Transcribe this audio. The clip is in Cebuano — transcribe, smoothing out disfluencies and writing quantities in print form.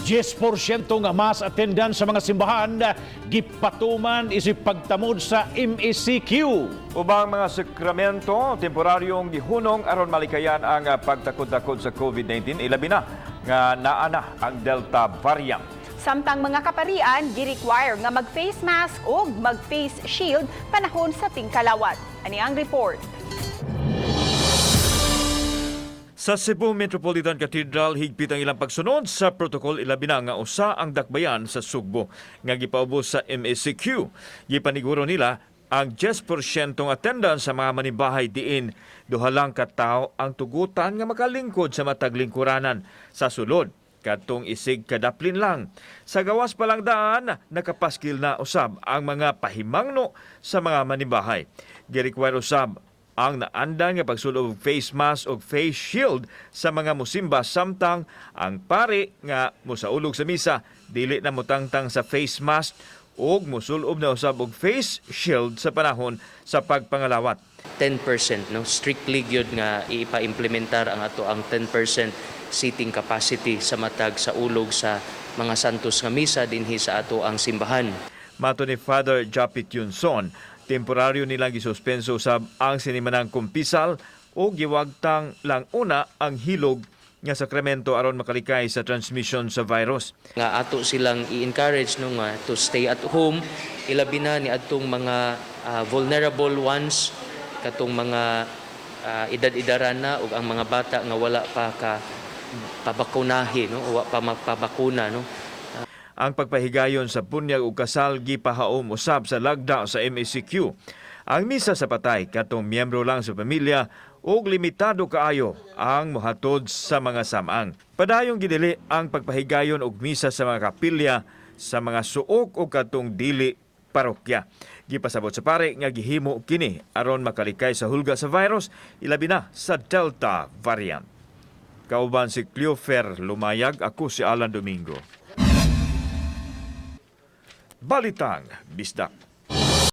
10% nga mass attendance sa mga simbahan gipatuman isip pagtamod sa MECQ. Ubang mga sakramento, temporaryong gihunong aron malikayan ang pagtakod-takod sa COVID-19, ilabi na nga naa na ang Delta variant. Samtang mga kaparian gi-require nga mag-face mask o mag-face shield panahon sa tingkalawat. Ani ang report. Sa Cebu Metropolitan Cathedral, higpit ang ilang pagsunod sa protocol, ilabi na nga usa ang dakbayan sa Sugbo nga gipaubos sa MECQ. Gipaniguro nila ang 10% attendance sa mga manimbahay, diin duha lang ka tawo ang tugutan nga makalingkod sa matag lingkuranan sa sulod kadtong isig kadaplin lang. Sa gawas pa lang daan, nakapaskil na usab ang mga pahimangno sa mga manimbahay. Gi-require usab ang naandan nga pagsulob og face mask o face shield sa mga musimba, samtang ang pari nga musaulog sa misa dili na mutangtang sa face mask ug musulob na usab og face shield sa panahon sa pagpangalawat. 10%, no? Strictly gyud nga ipa-implementar ang ato ang 10% seating capacity sa matag sa ulog sa mga santos nga misa dinhi sa ato ang simbahan. Mato ni Father Japit Yunson, temporaryo nilang gisuspenso usab ang sinimanang kumpisal o giwagtang lang una ang hilog nga sakramento aron makalikay sa transmission sa virus. Nga ato silang i-encourage, no, nga to stay at home, ilabi na ni adtong mga vulnerable ones, katong mga edad-edaran na ug ang mga bata nga wala pa ka pabakunahi, no, wa pa mapabakuna, no. Ang pagpahigayon sa bunyag ug kasal gipahaom usab sa lagda sa MECQ. Ang misa sa patay, katong miyembro lang sa pamilya ug limitado kaayo ang mohatod sa mga samang. Padayong gidili ang pagpahigayon og misa sa mga kapilya sa mga suok o katong dili parokya. Gipasabot sa pare nga gihimo kini aron makalikay sa hulga sa virus, ilabi na sa Delta variant. Kauban si Cleofer Lumayag, ako si Alan Domingo. Balitang Bisdak.